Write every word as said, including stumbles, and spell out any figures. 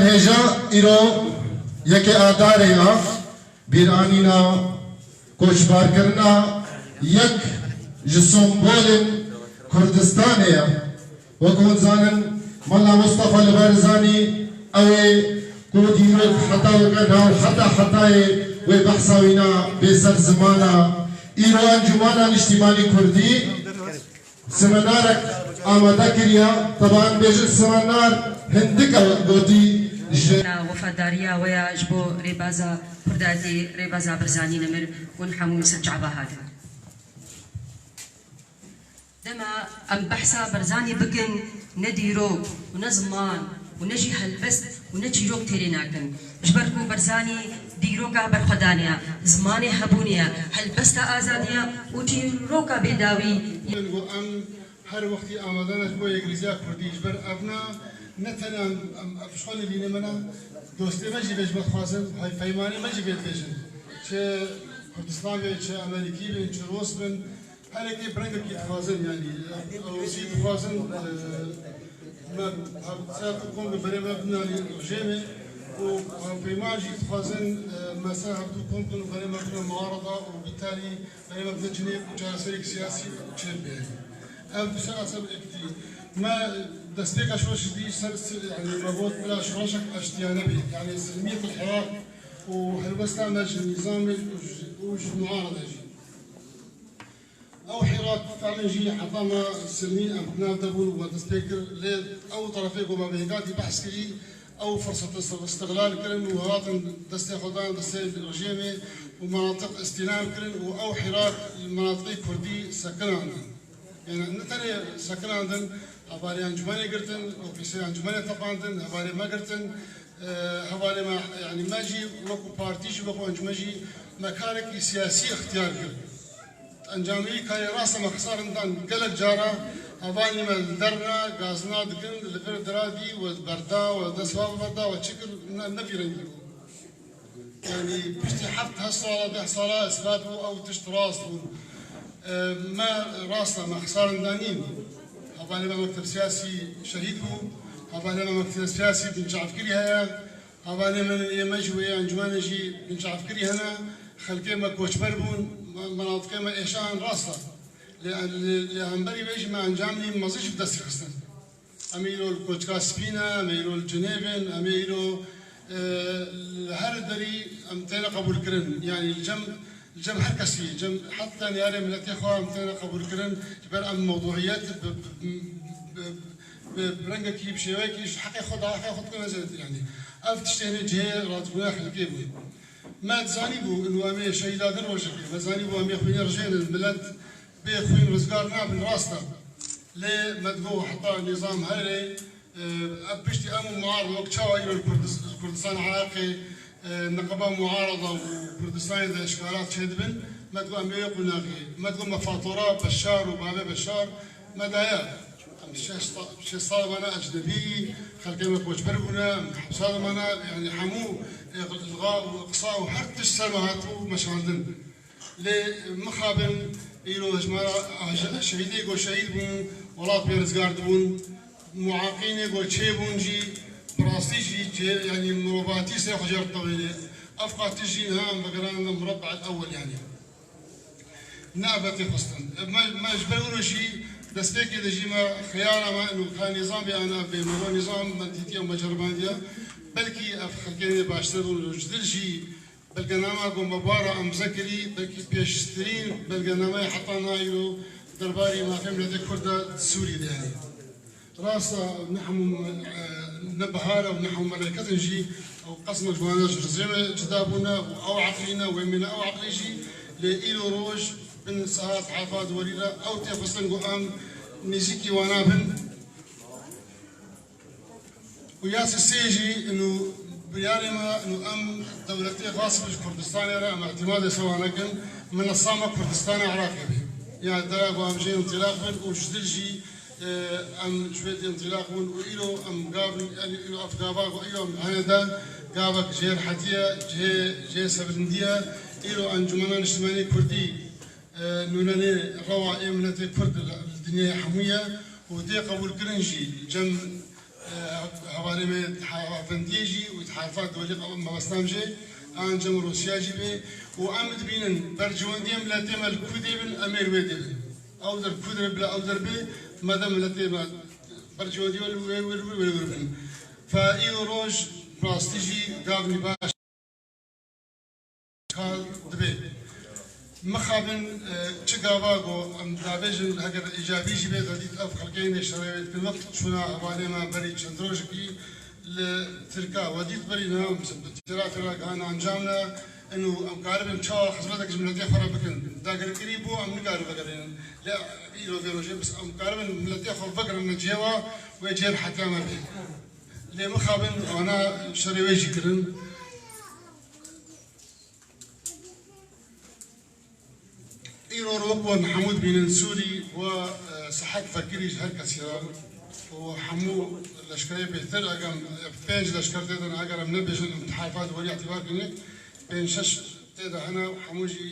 Hêja îro yekê Adarê ya bîranîna koçbarkirina yek ji sembolên Kurdistanê ye. Wek hûn zanin, Mela Mustafa li Barzanî ew ê ku dîrok heta weke nav heta hetayê wê behsa wî na bê ser zimana. Îro Encûmena Niştîmanî Kurdî Seminarek amade kiriye, teban bêjin seminar hindik e wek gotî ji. Na wefadariya we ya ji bo rêbaza Kurdatî, rêbaza Barzanî nemir hûn hemû ser çava hatin. Dema em behsa Barzanî bikin, ne dîrok û ne ziman û ne jî helbest û ne çîrok têrê nakin. Ji ber ku Barzanî dîroka berxwedanê ye, zimanê hebûnê ye, helbesta azadî ye û çîroka bêdawî ye. Min got, em her wextî amade ne ji bo yekgirîziya Kurdî. Ji ber ev ne, ne tenê em, em, ev ji xwe nivîne me ne, dostê me jî vê ji me dixwazin, hevpeymanê me jî vê dibêjin. Çi Kurdistan be, çi Amerîkî bin, çi Rûs bin, Her yekê bi rengekî dixwazin, yanî, ew jî dixwazin, e, me hevdû kom bi berê me bidin, yanî, rejêmê û hevpeyman jî dixwazin, e, me ser hevdû kom bin û berê me bidin muarada û bîtalî berê me bidin cinê û çareserek siyasî çêbibe. Ev ser eser ektî. Me destpêka şoreşê dî ser, ser, yanî, me got, bila şoreşek eştiyane bê. Yanî, silmiyet el-hirak û helwesta me ji nîzamê û ji, û ji muarada jî. Ew hîrak felin jî heta me silmî em di nav de bûn û me dest pê kir, lê ew terefê ku me bi hêgatî behs kirî, ew firseta istiqlal kirin û hatin destê xwe dan destê rejêmê û menatiq îstîlam kirin û ew hîrak li menatiqê kurdî sekinandin. Yanî ne tenê sekinandin, hevalê encûmenê girtin, ofîsê encûmenê teqandin, hevalê me girtin, e, hevalê me, yanî me jî wekû partî jî, wekû encûmen jî me karekî siyasî ixtiyar kir. Encamî karê rast e me xesarin dan gelek cara hevalî me li derna gazina dikin, li vir diradî we berda, we dest va berda, we çi kir, ne, ne vî rengî bû. Yanî piştî heft heh sala, deh sala ispat bû ew tişt rast bûn. E, me rast e me xesarin danîn. Hevalê me mekteb siyasî şehîd bû. Hevalê me mekteb siyasî binçavkirî heye. Hevalê min ê me jî wê encûmenê jî binçavkirî hene. Xelkê me koçber bûn, me-, menatiqê me êşan rast e. Lê, lê, lê hemberî wê jî me encamên mezin jî bi dest xistin. Em ê îro li Koçka Spî ne, em ê îro li Cinêvê ne, em ê îro, e, li her derî em têne qebûlkirin. Yanî li cem, li cem her kesî, cem heta niyarê miletê xwe em têne qebûlkirin. Ji ber em mewduiyet bi, bi, bi, bi, bi rengekî, bi şêwekî ji heqê xwe da, heqê xwe dikin zêdetir yanî. Ev tiştê hinê cihê radibûna xelkê bû. Me dizanîbû û em ê şehîda din rojekê. Me zanîbû em ê xwînê rijênin, milet bê xwîn rizgar nabin, rast e. Lê me digot heta nîzam here, e, ev piştî em û muarada wek çawa îro li Kurdis-, Kurdistan Iraqê, e, niqaba muarada û Kurdistanê de eşkarat çêdibin, me digot em ê wê qunaxê. Me digot me fatora Beşar û bavê Beşar me daye. Em şeş sa-, şeş sal vana ecnebî, xelkê me koçber bûne, em hepsa de mane, yanî hemû, e, ilga û iqsa û her tişt ser me hatibû meşandin. Lê mixabin îro ji me re şehîdê ku şehîd bûn, welat pê rizgar dibûn, muaqînê ku çêbûn jî, bi rastî jî çê, yanî mirovatî ser xwe jê re tewêne. Ev qatiş jî niha em vegerandin murabba el-ewwel yanî. Ne ev tê xistin. Me, me ji ber wilo jî destpêkê de jî me xeyala me û ka nîzam bê ana bê, me got nîzam me dîtiye, me ceribandiye. Belkî ev xelkê nê baştir bûn, ji dil jî belgenama ku me bara em bize kirî, belkî pêştirîn belgenameyê heta niha îro derbarê mafê miletê Kurd de Sûriyê de yanî. Rast e, ne hemû, e, ne bihar e û ne hemû meleket in jî, ew qesmek ji wan re ji rizê me cida bûne û ew eqlî ne, wê mîne ew eqlî jî, lê îro roj bin saet hefa di werî re ew tê xistin ku em nêzîkî wana bin. Û ya sisê jî, inu biryarê me, inu em dewletê xas bi ji Kurdistanê re, em îtimadê sewa nekin, minesa me Kurdistana Iraqê be. Ya dera ku em jê întilaq bin û ji dil jî, e, em ji wê dê întilaq bûn û îro em gav, yanî îro ev gava ku îro em hene de, gavek jê rehetiye, jê, jê sevilindî ye. Îro Encûmena Niştimanî Kurdî, e, nûnenê rewa ê miletê Kurd li, li dinyayê hemû ye û tê qebûlkirin jî. Cem Hevalê me hevendiyê jî û harifa dewlê mebestan jî an cem Rûsya jî bê û em dibînin bercewendiyê miletê me li ku dê bin, em ê li wê dê bin. Ew der ku der bile ew der bê, me de miletê me bercewendiyê li wê wir wê wir bin. Fa îro roj rastî jî gavnî baş kar dibê. Mixabin, e, çi gava ku em dabêjin, heger îcabî jî bê, te dît ev xelkeyên şerê wê dikin, wek çûna hevalê me berî çend rojekî li Tirka, we dît berî ne, em têra têra gihana encam ne, inu em karibin çawa xizmetek ji miletê xwe re bikin. Dagirkirî bû, em nikarin vegerînin. Lê îro vê rojê, biz em karibin miletê xwe vegerînin cihê we, wê cihê rehetiya me bê. Lê mixabin wana şerê wê jî kirin. Îro wek we hemû dibînin Sûrî we, e, sihet vekirî ji her kesî re û hemû leşkerê bêhtir, eger em, e, pênc leşker tê de ne, eger em nebêjin, em tihalifa di werî îtîbar kinê, pênc şeş tê de hene û hemû jî